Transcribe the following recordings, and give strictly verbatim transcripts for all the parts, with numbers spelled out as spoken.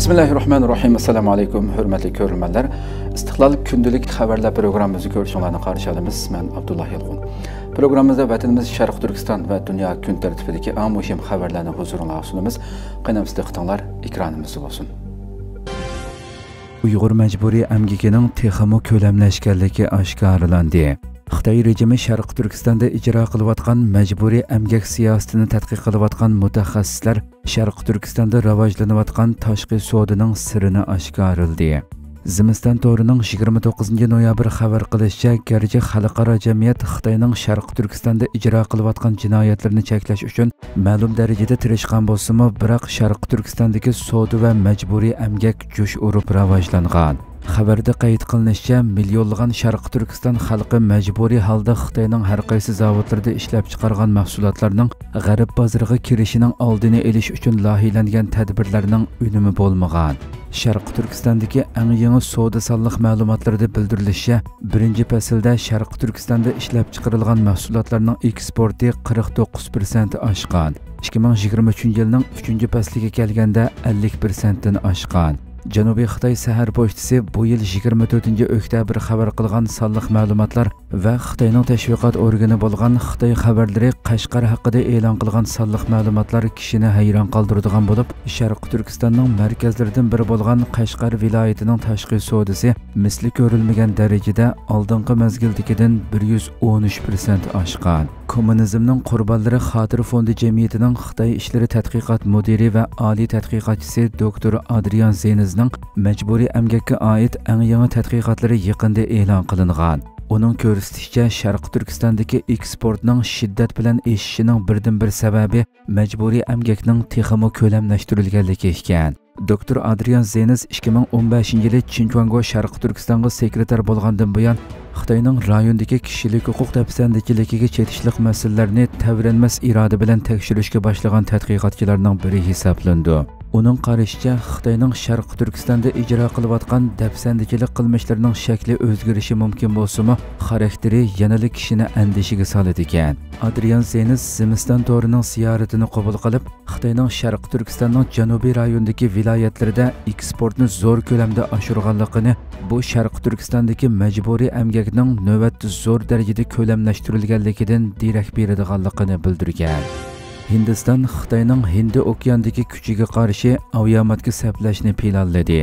بىسمىللاھىررەھمانىررەھىم. ئەسسالامۇ ئەلەيكۇم، ھۆرمەتلىك كۆرۈرمەنلەر. ئىستىقلال كۈندىلىك خەۋەرلەر پروگراممىمىزنى كۆرۈشۈڭلارنى قارشى ئالىمىز. مەن ئابدۇللا يالقۇن. پروگراممىمىزدا ۋەتىنىمىز شەرقىي تۈركىستان ۋە دۇنيا كۈن تەرتىپىدىكى ئەڭ مۇھىم خەۋەرلەرنى ھۇزۇرۇڭلارغا سۇنىمىز. قېنى، دىققىتىڭلار ئېكرانىمىزدا بولسۇن. ئۇيغۇر مەجبۇرىي ئەمگىكىنىڭ تېخىمۇ كۆلەملەشكەنلىكى ئاشكارىلاندى. خىتاي رېجىمى شەرقىي تۈركىستاندا ئىجرا قىلىۋاتقان مەجبۇرىي ئەمگەك سىياسىتىنى تەتقىق قىلىۋاتقان مۇتەخەسسىسلەر شەرقىي تۈركىستاندا راۋاجلىنىۋاتقان تاشقى سودىنىڭ سىرىنى ئاشكارىلىدى. زىمىستان تورىنىڭ يىگىرمە توققۇزىنچى نويابىر خەۋەر قىلىشىچە، گەرچە خەلقئارا جەمئىيەت خىتاينىڭ شەرقىي تۈركىستاندا ئىجرا قىلىۋاتقان جىنايەتلىرىنى چەكلەش ئۈچۈن مەلۇم دەرىجىدە تىرىشقان بولسىمۇ، بىراق شەرقىي تۈركىستاندىكى سودا ۋە مەجبۇرىي ئەمگەك جۇش ئۇرۇپ راۋاجلانغان. خەۋەردە قەيت قىلىنىشىچە، مىليونلىغان شەرقىي تۈركىستان خەلقى مەجبۇرىي ھالدا خىتاينىڭ ھەر قايسى زاۋۇتلىرىدا ئىشلەپچىقارغان مەھسۇلاتلارنىڭ غەرب بازىرىغا كىرىشىنىڭ ئالدىنى ئېلىش ئۈچۈن لايىھەلەنگەن تەدبىرلەرنىڭ ئۈنۈمى بولمىغان. شەرقىي تۈركىستاندىكى ئەڭ يېڭى سودا سانلىق مەلۇماتلىرىدا بىلدۈرۈلۈشىچە، بىرىنچى پەسىلدە شەرقىي تۈركىستاندا ئىشلەپچىقىرىلغان مەھسۇلاتلارنىڭ ئېكسپورتى قىرىق توققۇز پىرسەنت ئاشقان. ئىككى مىڭ يىگىرمە ئۈچىنچى يىلنىڭ ئۈچىنچى پەسلىگە كەلگەندە ئەللىك پىرسەنتتىن ئاشقان. جەنۇبىي خىتاي سەھەر پوچتىسى بۇ يىل يىگىرمە تۆتىنچى ئۆكتەبىر خەۋەر قىلغان سانلىق مەلۇماتلار ۋە خىتاينىڭ تەشۋىقات ئورگىنى بولغان خىتاي خەۋەرلىرى قەشقەر ھەققىدە ئېلان قىلغان سانلىق مەلۇماتلار كىشىنى ھەيران قالدۇرىدىغان بولۇپ، شەرقىي تۈركىستاننىڭ مەركەزلىرىدىن بىرى بولغان قەشقەر ۋىلايىتىنىڭ تاشقى سودىسى مىسلى كۆرۈلمىگەن دەرىجىدە ئالدىنقى مەزگىلدىكىدىن بىر يۈز ئون ئۈچ پىرسەنت ئاشقان. كوممۇنىزمنىڭ قۇربانلىرى خاتىرە فوندى جەمئىيىتىنىڭ خىتاي ئىشلىرى تەتقىقات مۇدىرى ۋە ئالىي تەتقىقاتچىسى دوكتور ئادرىيان زېنزنىڭ مەجبۇرىي ئەمگەككە ئائىت ئەڭ يېڭى تەتقىقاتلىرى يېقىندا ئېلان قىلىنغان. ئۇنىڭ كۆرسىتىشىچە، شەرقىي تۈركىستاندىكى ئېكسپورتنىڭ شىددەت بىلەن ئېشىشىنىڭ بىردىنبىر سەۋەبى مەجبۇرىي ئەمگەكنىڭ تېخىمۇ كۆلەملەشتۈرۈلگەنلىكى ئىكەن. دوكتور ئادرىيان زېنز ئىككى مىڭ ئون بەشىنچى يىلى چىنچۇاڭگو شەرقىي تۈركىستانغا سېكرېتار بولغاندىن بۇيان، خىتاينىڭ رايوندىكى كىشىلىك ھوقۇق دەپسەندىچىلىكىگە چېتىشلىق مەسىلىلەرنى تەۋرەنمەس ئىرادە بىلەن تەكشۈرۈشكە باشلىغان تەتقىقاتچىلارنىڭ بىرى ھېسابلىنىدۇ. ئۇنىڭ قارىشىچە، خىتاينىڭ شەرقىي تۈركىستاندا ئىجرا قىلىۋاتقان دەپسەندىچىلىك قىلمىشلىرىنىڭ شەكلى ئۆزگىرىشى مۇمكىن بولسىمۇ، خاراكتېرى يەنىلا كىشىنى ئەندىشىگە سالىدىكەن. ئادرىيان زېنز زىمىستان تورىنىڭ زىيارىتىنى قوبۇل قىلىپ، خىتاينىڭ شەرقىي تۈركىستاننىڭ جەنۇبىي رايونىدىكى ۋىلايەتلىرىدە ئېكسپورتنى زور كۆلەمدە ئاشۇرغانلىقىنى، بۇ شەرقىي تۈركىستاندىكى مەجبۇرىي ئەمگەكنىڭ نۆۋەتتە زور دەرىجىدە كۆلەملەشتۈرۈلگەنلىكىدىن دېرەك بېرىدىغانلىقىنى بىلدۈرگەن. ھىندىستان خىتاينىڭ ھىندى ئوكياندىكى كۈچىگە قارشى ئاۋىياماتكا سەپلەشنى پىلانلىدى.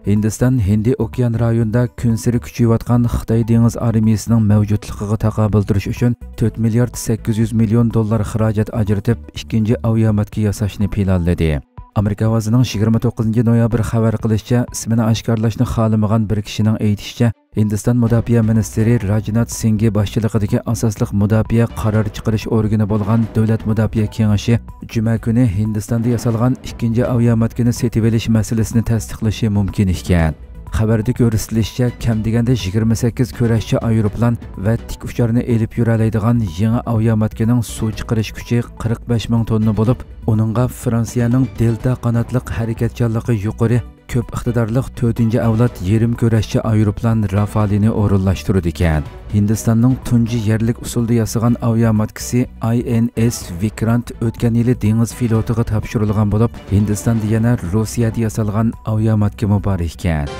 ھىندىستان ھىندى ئوكيان رايونىدا كۈنسېرى كۈچىيىۋاتقان خىتاي دېڭىز ئارمىيىسىنىڭ مەۋجۇتلۇقىغا تاقابىل تۇرۇش ئۈچۈن تۆت مىليارد سەككىز يۈز مىليون دوللار خىراجەت ئاجرىتىپ، ئىككىنچى ئاۋىياماتكا ياساشنى پىلانلىدى. ئامېرىكا ئاۋازىنىڭ يىگىرمە توققۇزىنچى نويابىر خەۋەر قىلىشىچە، ئىسمىنى ئاشكارىلاشنى خالىمىغان بىر كىشىنىڭ ئېيتىشىچە، ھىندىستان مۇداپىئە مىنىستىرى راجنات سىنگى باشچىلىقىدىكى ئاساسلىق مۇداپىئە قارار چىقىرىش ئورگىنى بولغان دۆلەت مۇداپىئە كېڭىشى جۈمە كۈنى ھىندىستاندا ياسالغان ئىككىنچى ئاۋىياماتكىنى سېتىۋېلىش مەسىلىسىنى تەستىقلىشى مۇمكىن ئىكەن. خەۋەردە كۆرسىتىلىشىچە، كەم دېگەندە يىگىرمە سەككىز كۈرەشچى ئايروپىلان ۋە تىك ئۇچارنى ئېلىپ يۈرەلەيدىغان يېڭى ئاۋىياماتكىنىڭ سۇ چىقىرىش كۈچى قىرىق بەش مىڭ توننا بولۇپ، ئۇنىڭغا فرانسىيەنىڭ دېلتا قاناتلىق ھەرىكەتچانلىقى يۇقىرى، كۆپ ئىقتىدارلىق تۆتىنچى ئەۋلاد يېرىم كۈرەشچى ئايروپىلان رافالىنى ئورۇنلاشتۇرىدىكەن. ھىندىستاننىڭ تۇنجى يەرلىك ئۇسۇلدا ياسىغان ئاۋىياماتكىسى ئاي ئېن ئېس ۋىكرانت ئۆتكەن يىلى دېڭىز فلوتىغا تاپشۇرۇلغان بولۇپ، ھىندىستاندا يەنە روسىيەدە ياسالغان ئاۋىياماتكىمۇ بار ئىكەن.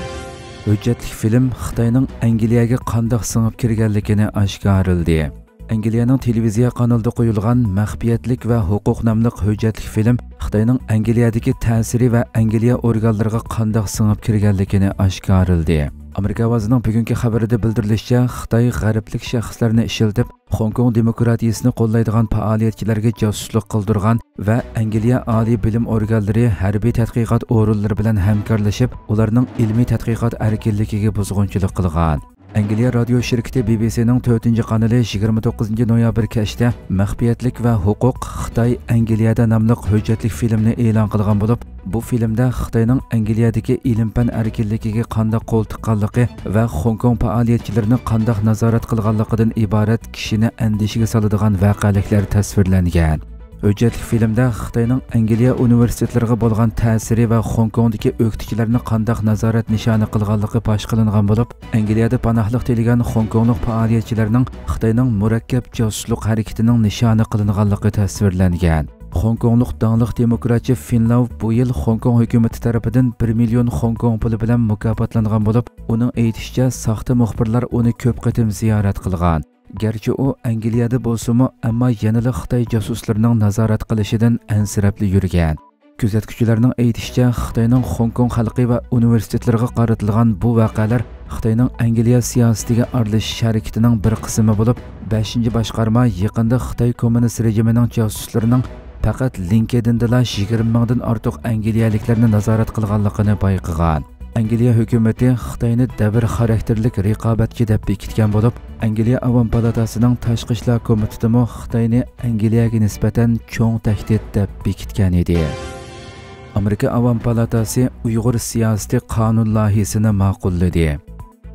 ھۆججەتلىك فىلىم خىتاينىڭ ئەنگلىيەگە قانداق سىڭىپ كىرگەنلىكىنى ئاشكارىلىدى. ئەنگلىيەنىڭ تېلېۋىزىيە قانىلىدا قويۇلغان مەخپىيەتلىك ۋە ھوقۇق ناملىق ھۆججەتلىك فىلىم خىتاينىڭ ئەنگلىيەدىكى تەسىرى ۋە ئەنگلىيە ئورگانلىرىغا قانداق سىڭىپ كىرگەنلىكىنى ئاشكارىلىدى. ئامېرىكا ئاۋازىنىڭ بۈگۈنكى خەۋىرىدە بىلدۈرۈلۈشىچە، خىتاي غەربلىك شەخسلەرنى ئىشلىتىپ، خوڭكوڭ دېموكراتىيىسىنى قوللايدىغان پائالىيەتچىلەرگە جاسۇسلۇق قىلدۇرغان ۋە ئەنگلىيە ئالىي بىلىم ئورگانلىرى ھەربىي تەتقىقات ئورۇنلىرى بىلەن ھەمكارلىشىپ، ئۇلارنىڭ ئىلمىي تەتقىقات ئەركىنلىكىگە بۇزغۇنچىلىق قىلغان. ئەنگلىيە رادىيو شىركىتى بى بى سىنىڭ تۆتىنچى قانىلى يىگىرمە توققۇزىنچى نويابىر كەچتە مەخپىيەتلىك ۋە ھوقۇق، خىتاي ئەنگلىيەدە ناملىق ھۆججەتلىك فىلىمنى ئېلان قىلغان بولۇپ، بۇ فىلىمدە خىتاينىڭ ئەنگلىيەدىكى ئىلىم-پەن ئەركىنلىكىگە قانداق قول تىققانلىقى ۋە خوڭكوڭ پائالىيەتچىلىرىنى قانداق نازارەت قىلغانلىقىدىن ئىبارەت كىشىنى ئەندىشىگە سالىدىغان ۋەقەلىكلەر تەسۋىرلەنگەن. ھۆججەتلىك فىلىمدە خىتاينىڭ ئەنگلىيە ئۇنىۋېرسىتېتلىرىغا بولغان تەسىرى ۋە خوڭكوڭدىكى ئۆكتىچىلەرنى قانداق نازارەت نىشانى قىلغانلىقى پاش قىلىنغان بولۇپ، ئەنگلىيەدە پاناھلىق تىلىگەن خوڭكوڭلۇق پائالىيەتچىلەرنىڭ خىتاينىڭ مۇرەككەپ جاسۇسلۇق ھەرىكىتىنىڭ نىشانى قىلىنغانلىقى تەسۋىرلەنگەن. خوڭكوڭلۇق داڭلىق دېموكراتچى فىنلاۋ بۇ يىل خوڭكوڭ ھۆكۈمىتى تەرىپىدىن بىر مىليون خوڭكوڭ پۇلى بىلەن مۇكاپاتلانغان بولۇپ، ئۇنىڭ ئېيتىشىچە، ساختا مۇخبىرلار ئۇنى كۆپ قېتىم زىيارەت قىلغان. گەرچە ئۇ ئەنگلىيەدە بولسىمۇ، ئەمما يەنىلا خىتاي جاسۇسلىرىنىڭ نازارەت قىلىشىدىن ئەنسىرەپلا يۈرگەن. كۆزەتكۈچىلەرنىڭ ئېيتىشىچە، خىتاينىڭ خوڭكوڭ خەلقى ۋە ئۇنىۋېرسىتېتلىرىغا قارىتىلغان بۇ ۋەقەلەر خىتاينىڭ ئەنگلىيە سىياسىتىگە ئارىلىشىش ھەرىكىتىنىڭ بىر قىسمى بولۇپ، بەشىنچى باشقارما يېقىندا خىتاي كوممۇنىست رېجىمىنىڭ جاسۇسلىرىنىڭ پەقەت لىنكېدىندىلا يىگىرمە مىڭدىن ئارتۇق ئەنگلىيەلىكلەرنى نازارەت قىلغانلىقىنى بايقىغان. ئەنگلىيە ھۆكۈمىتى خىتاينى دەۋر خاراكتېرلىك رىقابەتچى دەپ بېكىتكەن بولۇپ، ئەنگلىيە ئاۋام پالاتاسىنىڭ تاشقى ئىشلار كومىتېتىمۇ خىتاينى ئەنگلىيەگە نىسبەتەن چوڭ تەھدىت دەپ بېكىتكەن ئىدى. ئامېرىكا ئاۋام پالاتاسى ئۇيغۇر سىياسىتى قانۇن لايىھىسىنى ماقۇللىدى.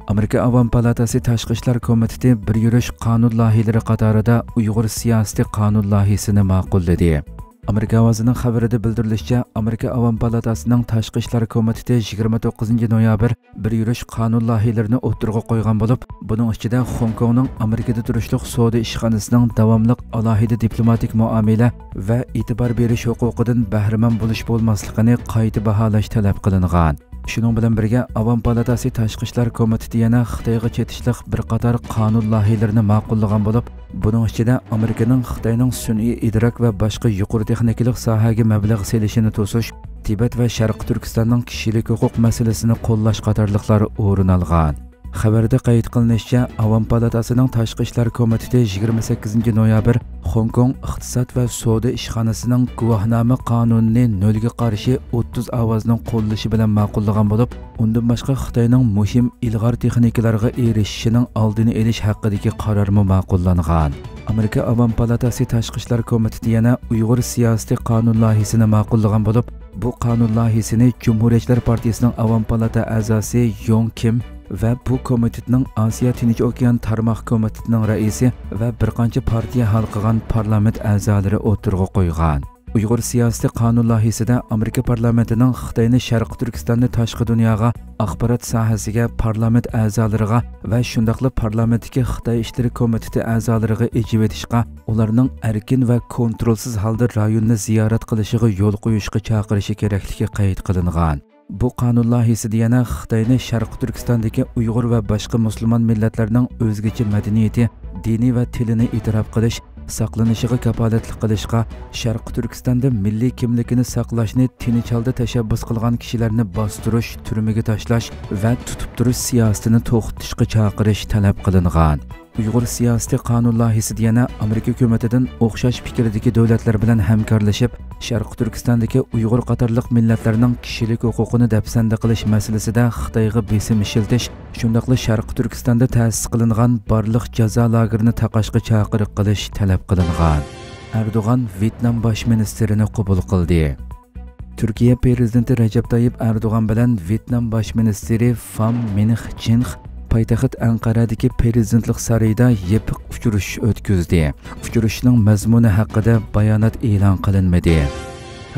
ئامېرىكا ئاۋام پالاتاسى تاشقى ئىشلار كومىتېتى بىر يۈرۈش قانۇن لايىھىلىرى قاتارىدا ئۇيغۇر سىياسىتى قانۇن لايىھىسىنى ماقۇللىدى. ئامېرىكا ئاۋازىنىڭ خەۋىرىدە بىلدۈرۈلۈشىچە، ئامېرىكا ئاۋام پالاتاسىنىڭ تاشقى ئىشلار كومىتېتى يىگىرمە توققۇزىنچى نويابىر بىر يۈرۈش قانۇن لايىھىلىرىنى ئوتتۇرىغا قويغان بولۇپ، بۇنىڭ ئىچىدە خوڭكوڭنىڭ ئامېرىكىدا تۇرۇشلۇق سودا ئىشخانىسىنىڭ داۋاملىق ئالاھىدە دىپلوماتىك مۇئامىلە ۋە ئېتىبار بېرىش ھوقۇقىدىن بەھرىمەن بولۇش بولماسلىقىنى قايتا باھالاش تەلەپ قىلىنغان. شۇنىڭ بىلەن بىرگە، ئاۋام پالاتاسى تاشقى ئىشلار كومىتېتى يەنە خىتايغا چېتىشلىق بىر قاتار قانۇن لايىھىلىرىنى ماقۇللىغان بولۇپ، بۇنىڭ ئىچىدە ئامېرىكىنىڭ خىتاينىڭ سۈنئىي ئىدراك ۋە باشقا يۇقىرى تېخنىكىلىق ساھەگە مەبلەغ سېلىشىنى توسۇش، تىبەت ۋە شەرقىي تۈركىستاننىڭ كىشىلىك ھوقۇق مەسىلىسىنى قوللاش قاتارلىقلار ئورۇن ئالغان. خەۋەردە قەيت قىلىنىشىچە، ئاۋام پالاتاسىنىڭ تاشقى ئىشلار كومىتېتى يىگىرمە سەككىزىنچى نويابىر خوڭكوڭ ئىقتىساد ۋە سودا ئىشخانىسىنىڭ گۇۋاھنامە قانۇنىنى نۆلگە قارشى ئوتتۇز ئاۋازنىڭ قوللىشى بىلەن ماقۇللىغان بولۇپ، ئۇندىن باشقا خىتاينىڭ مۇھىم ئىلغار تېخنىكىلارغا ئېرىشىشىنىڭ ئالدىنى ئېلىش ھەققىدىكى قارارمۇ ماقۇللانغان. ئامېرىكا ئاۋام پالاتاسى تاشقى ئىشلار كومىتېتى يەنە ئۇيغۇر سىياسىتى قانۇن لايىھىسىنى ماقۇللىغان بولۇپ، بۇ قانۇن لايىھىسىنى جۇمھۇرىيەتچىلەر پارتىيىسىنىڭ ئاۋام پالاتا ئەزاسى يوڭ كىم ۋە بۇ كومىتېتنىڭ ئاسىيا تىنچ ئوكيان تارماق كومىتېتىنىڭ رەئىسى ۋە بىر قانچە پارتىيە ھالقىغان پارلامېنت ئەزالىرى ئوتتۇرىغا قويغان. ئۇيغۇر سىياسىتى قانۇن لايىھىسىدە ئامېرىكا پارلامېنتىنىڭ خىتاينى شەرقىي تۈركىستاننى تاشقى دۇنياغا، ئاخبارات ساھەسىگە، پارلامېنت ئەزالىرىغا ۋە شۇنداقلا پارلامېنتتىكى خىتاي ئىشلىرى كومىتېتى ئەزالىرىغا ئېچىۋېتىشقا، ئۇلارنىڭ ئەركىن ۋە كونترولسىز ھالدا رايوننى زىيارەت قىلىشىغا يول قويۇشقا چاقىرىشى كېرەكلىكى قەيت قىلىنغان. بۇ قانۇن لايىھىسىدە يەنە خىتاينى شەرقىي تۈركىستاندىكى ئۇيغۇر ۋە باشقا مۇسۇلمان مىللەتلەرنىڭ ئۆزگىچە مەدەنىيىتى، دىنى ۋە تىلىنى ئېتىراپ قىلىش، ساقلىنىشىغا كاپالەتلىك قىلىشقا، شەرقىي تۈركىستاندا مىللىي كىملىكىنى ساقلاشنى تىنچ ھالدا تەشەببۇس قىلغان كىشىلەرنى باستۇرۇش، تۈرمىگە تاشلاش ۋە تۇتۇپ تۇرۇش سىياسىتىنى توختىتىشقا چاقىرىش تەلەپ قىلىنغان. ئۇيغۇر سىياسىتى قانۇن لايىھىسىدە يەنە ئامېرىكا ھۆكۈمىتىدىن ئوخشاش پىكىردىكى دۆلەتلەر بىلەن ھەمكارلىشىپ، شەرقىي تۈركىستاندىكى ئۇيغۇر قاتارلىق مىللەتلەرنىڭ كىشىلىك ھوقۇقىنى دەپسەندە قىلىش مەسىلىسىدە خىتايغا بېسىم ئىشلىتىش، شۇنداقلا شەرقىي تۈركىستاندا تەسىس قىلىنغان بارلىق جازا لاگېرىنى تاقاشقا چاقىرىق قىلىش تەلەپ قىلىنغان. ئەردوغان ۋيېتنام باش مىنىستىرىنى قوبۇل قىلدى. تۈركىيە پىرېزىدېنتى رەجەپ تايىپ ئەردوغان بىلەن ۋيېتنام باش مىنىستىرى فام مىنخ چىنخ پايتەخت ئەنقەرەدىكى پىرېزىدېنتلىق سارىيىدا يېپىق ئۇچرىشىش ئۆتكۈزدى. ئۇچرىشىشنىڭ مەزمۇنى ھەققىدە بايانات ئېلان قىلىنمىدى.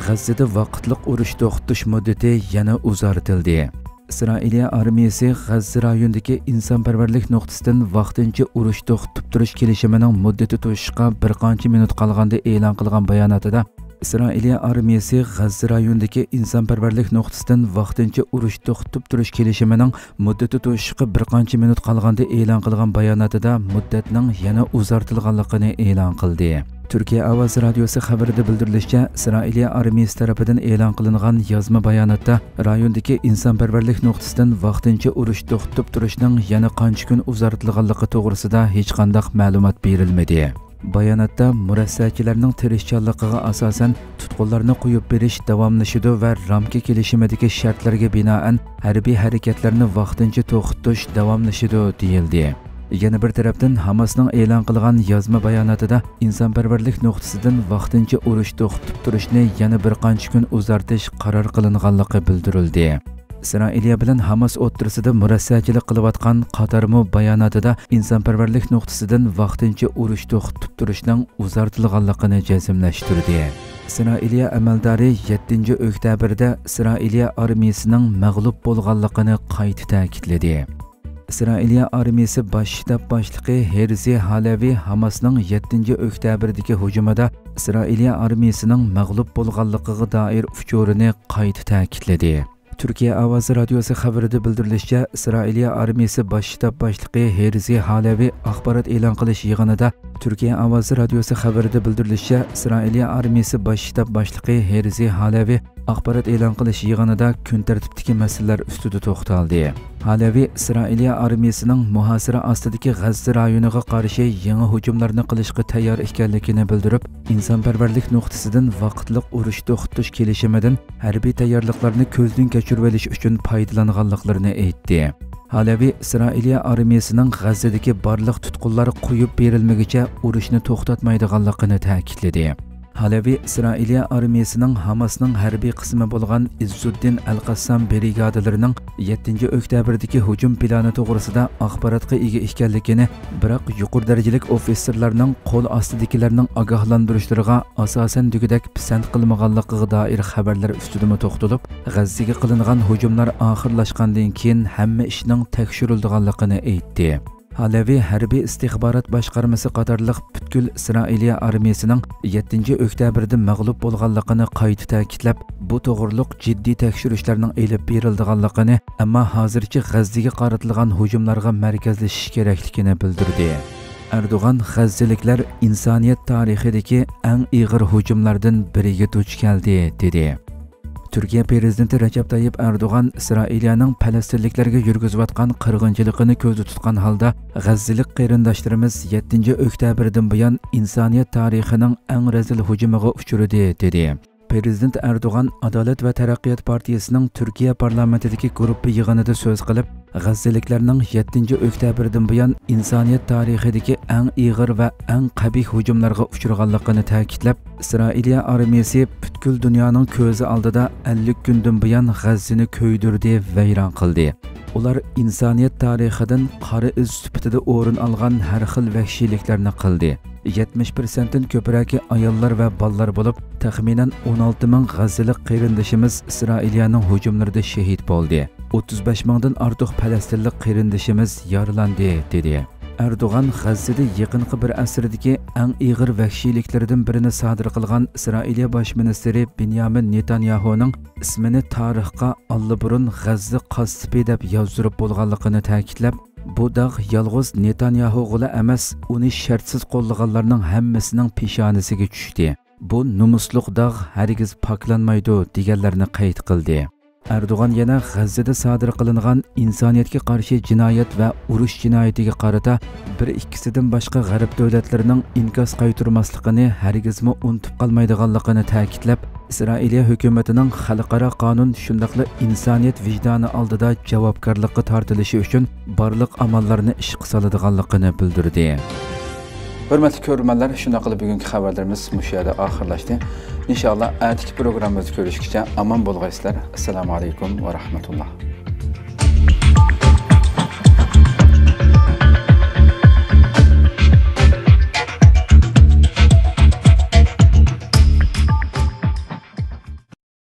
غەززىدە ۋاقىتلىق ئۇرۇش توختىتىش مۇددىتى يەنە ئۇزارتىلدى. ئىسرائىلىيە ئارمىيىسى غەززە رايونىدىكى ئىنسانپەرۋەرلىك نۇقتىسىدىن ۋاقتىنچە ئۇرۇش توختىتىپ تۇرۇش كېلىشىمىنىڭ مۇددىتى توشۇشقا بىر قانچە مىنۇت قالغاندا ئېلان قىلغان باياناتىدا، ئىسرائىلىيە ئارمىيىسى غەززە رايونىدىكى ئىنسانپەرۋەرلىك نۇقتىسىدىن ۋاقتىنچە ئۇرۇش توختىتىپ تۇرۇش كېلىشىمىنىڭ مۇددىتى توشۇشقا بىر قانچە مىنۇت قالغاندا ئېلان قىلغان باياناتىدا مۇددەتنىڭ يەنە ئۇزارتىلغانلىقىنى ئېلان قىلدى. تۈركىيە ئاۋازى رادىيوسى خەۋىرىدە بىلدۈرۈلۈشىچە، ئىسرائىلىيە ئارمىيىسى تەرىپىدىن ئېلان قىلىنغان يازما باياناتتا رايوندىكى ئىنسانپەرۋەرلىك نۇقتىسىدىن ۋاقتىنچە ئۇرۇش توختىتىپ تۇرۇشنىڭ يەنە قانچە كۈن ئۇزارتىلغانلىقى توغرىسىدا ھېچقانداق مەلۇمات بېرىلمىدى. باياناتتا مۇرەسسەچىلەرنىڭ تىرىشچانلىقىغا ئاساسەن، تۇتقۇنلارنى قويۇپ بېرىش داۋاملىشىدۇ ۋە رامكا كېلىشىمىدىكى شەرتلەرگە بىنائەن ھەربىي ھەرىكەتلەرنى ۋاقتىنچە توختىتىش داۋاملىشىدۇ، دېيىلدى. يەنە بىر تەرەپتىن، ھاماسنىڭ ئېلان قىلغان يازما باياناتىدا ئىنسانپەرۋەرلىك نۇقتىسىدىن ۋاقتىنچە ئۇرۇش توختىتىپ تۇرۇشنى يەنە بىر قانچە كۈن ئۇزارتىش قارار قىلىنغانلىقى بىلدۈرۈلدى. ئىسرائىلىيە بىلەن ھاماس ئوتتۇرىسىدا مۇرەسسەچىلىك قىلىۋاتقان قاتارمۇ باياناتىدا ئىنسانپەرۋەرلىك نۇقتىسىدىن ۋاقتىنچە ئۇرۇش توختىتىپ تۇرۇشنىڭ ئۇزارتىلغانلىقىنى جەزملەشتۈردى. ئىسرائىلىيە ئەمەلدارى يەتتىنچى ئۆكتەبىردە ئىسرائىلىيە ئارمىيىسىنىڭ مەغلۇپ بولغانلىقىنى قايتا تەكىتلىدى. ئىسرائىلىيە ئارمىيىسى باش شتاب باشلىقى ھېرزى ھالەۋى ھاماسنىڭ يەتتىنچى ئۆكتەبىردىكى ھۇجۇمىدا ئىسرائىلىيە ئارمىيىسىنىڭ مەغلۇپ بولغانلىقىغا دائىر ئۇچۇرىنى قايتا تەكىتلىدى. تۈركىيە ئاۋازى رادىيوسى خەۋىرىدە بىلدۈرۈلۈشىچە، ئىسرائىلىيە ئارمىيىسى باش شتاب باشلىقى ھېرزى ھالەۋى ئاخبارات ئېلان قىلىش يىغىنىدا تۈركىيە ئاۋازى رادىيوسى خەۋىرىدە بىلدۈرۈلۈشىچە، ئىسرائىلىيە ئارمىيىسى باش شتاب باشلىقى ھېرزى ھالەۋى ئاخبارات ئېلان قىلىش يىغىنىدا كۈن تەرتىپتىكى مەسىلىلەر ئۈستىدە توختالدى. ھالەۋى ئىسرائىلىيە ئارمىيىسىنىڭ مۇھاسىرە ئاستىدىكى غەززە رايونىغا قارشى يېڭى ھۇجۇملارنى قىلىشقا تەييار ئىكەنلىكىنى بىلدۈرۈپ، ئىنسانپەرۋەرلىك نۇقتىسىدىن ۋاقىتلىق ئۇرۇش توختىتىش كېلىشىمىدىن ھەربىي تەييارلىقلارنى كۆزدىن كەچۈرۈۋېلىش ئۈچۈن پايدىلانغانلىقلىرىنى ئېيتتى. ھالەۋى ئىسرائىلىيە ئارمىيىسىنىڭ غەززىدىكى بارلىق تۇتقۇنلار قويۇپ بېرىلمىگۈچە ئۇرۇشنى توختاتمايدىغانلىقىنى تەكىتلىدى. ھالەۋى ئىسرائىلىيە ئارمىيىسىنىڭ ھاماسنىڭ ھەربىي قىسمى بولغان ئىززۇددىن ئەل قەسسام برىگادىلىرىنىڭ يەتتىنچى ئۆكتەبىردىكى ھۇجۇم پىلانى توغرىسىدا ئاخباراتقا ئىگە ئىكەنلىكىنى، بىراق يۇقىرى دەرىجىلىك ئوفىتسېرلارنىڭ قول ئاستىدىكىلەرنىڭ ئاگاھلاندۇرۇشلىرىغا ئاساسەن دېگۈدەك پىسەنت قىلمىغانلىقىغا دائىر خەۋەرلەر ئۈستىدىمۇ توختىلىپ، غەززىگە قىلىنغان ھۇجۇملار ئاخىرلاشقاندىن كېيىن ھەممە ئىشنىڭ تەكشۈرۈلىدىغانلىقىنى ئېيتتى. ھالەۋى ھەربىي ئىستىخبارات باشقارمىسى قاتارلىق پۈتكۈل ئىسرائىلىيە ئارمىيىسىنىڭ يەتتىنچى ئۆكتەبىردە مەغلۇپ بولغانلىقىنى قايتا تەكىتلەپ، بۇ توغرۇلۇق جىددىي تەكشۈرۈشلەرنىڭ ئېلىپ بېرىلىدىغانلىقىنى، ئەمما ھازىرچە غەززىگە قارىتىلغان ھۇجۇملارغا مەركەزلىشىش كېرەكلىكىنى بىلدۈردى. ئەردوغان، غەززىلىكلەر ئىنسانىيەت تارىخىدىكى ئەڭ ئېغىر ھۇجۇملاردىن بىرىگە دۇچ كەلدى، دېدى. تۈركىيە پىرېزىدېنتى رەجەپ تايىپ ئەردوغان ئىسرائىلىيەنىڭ پەلەستىنلىكلەرگە يۈرگۈزۈۋاتقان قىرغىنچىلىقىنى كۆزدە تۇتقان ھالدا، غەززىلىك قېرىنداشلىرىمىز يەتتىنچى ئۆكتەبىردىن بۇيان ئىنسانىيەت تارىخىنىڭ ئەڭ رەزىل ھۇجۇمىغا ئۇچرىدى، دېدى. پىرېزىدېنت ئەردوغان ئادالەت ۋە تەرەققىيات پارتىيىسىنىڭ تۈركىيە پارلامېنتىدىكى گۇرۇپپا يىغىنىدا سۆز قىلىپ، غەززىلىكلەرنىڭ يەتتىنچى ئۆكتەبىردىن بۇيان ئىنسانىيەت تارىخىدىكى ئەڭ ئېغىر ۋە ئەڭ قەبىھ ھۇجۇملارغا ئۇچرىغانلىقىنى تەكىتلەپ، ئىسرائىلىيە ئارمىيىسى پۈتكۈل دۇنيانىڭ كۆزى ئالدىدا ئەللىك كۈندىن بۇيان غەززىنى كۆيدۈردى، ۋەيران قىلدى. ئۇلار ئىنسانىيەت تارىخىدىن قارا ئىز سۈپىتىدە ئورۇن ئالغان ھەر خىل ۋەھشىيلىكلەرنى قىلدى. يەتمىش پىرسەنتتىن كۆپرەكى ئاياللار ۋە بالىلار بولۇپ، تەخمىنەن ئون ئالتە مىڭ غەززىلىك قېرىندىشىمىز ئىسرائىلىيەنىڭ ھۇجۇملىرىدا شېھىت بولدى. ئوتتۇز بەش مىڭدىن ئارتۇق پەلەستىنلىق قېرىندىشىمىز يارىلاندى، دېدى. ئەردوغان غەززىدە يېقىنقى بىر ئەسىردىكى ئەڭ ئېغىر ۋەھشىيلىكلىرىدىن بىرىنى سادىر قىلغان ئىسرائىلىيە باش مىنىستىرى بېنيامىن نېتانياھۇنىڭ ئىسمىنى تارىخقا ئاللىبۇرۇن غەززە قاسسىپى دەپ يازدۇرۇپ بولغانلىقىنى تەكىتلەپ، بۇ داغ يالغۇز نېتانياھۇغىلا ئەمەس، ئۇنى شەرتسىز قوللىغانلارنىڭ ھەممىسىنىڭ پېشانىسىگە چۈشتى. بۇ نومۇسلۇق داغ ھەرگىز پاكلانمايدۇ، دېگەنلەرنى قەيت قىلدى. ئەردوغان يەنە غەززىدە سادىر قىلىنغان ئىنسانىيەتكە قارشى جىنايەت ۋە ئۇرۇش جىنايىتىگە قارىتا بىر ئىككىسىدىن باشقا غەرب دۆلەتلىرىنىڭ ئىنكاس قايتۇرماسلىقىنى، ھەرگىزمۇ ئۇنتۇپ قالمايدىغانلىقىنى تەكىتلەپ، ئىسرائىلىيە ھۆكۈمىتىنىڭ خەلقئارا قانۇن، شۇنداقلا ئىنسانىيەت ۋىجدانى ئالدىدا جاۋابكارلىققا تارتىلىشى ئۈچۈن بارلىق ئاماللارنى ئىشقا سالىدىغانلىقىنى بىلدۈردى. ھۆرمەتلىك كۆرۈرمەنلەر، شۇنداق قىلىپ بۈگۈنكى خەۋەرلىرىمىز مۇشۇ يەردە ئاخىرلاشتى. ئىنشائاللا، ئەتىكى پروگراممىمىزدا كۆرۈشكىچە ئامان بولغايسىلەر. ئەسسالامۇ ئەلەيكۇم ۋە رەھمەتۇللا.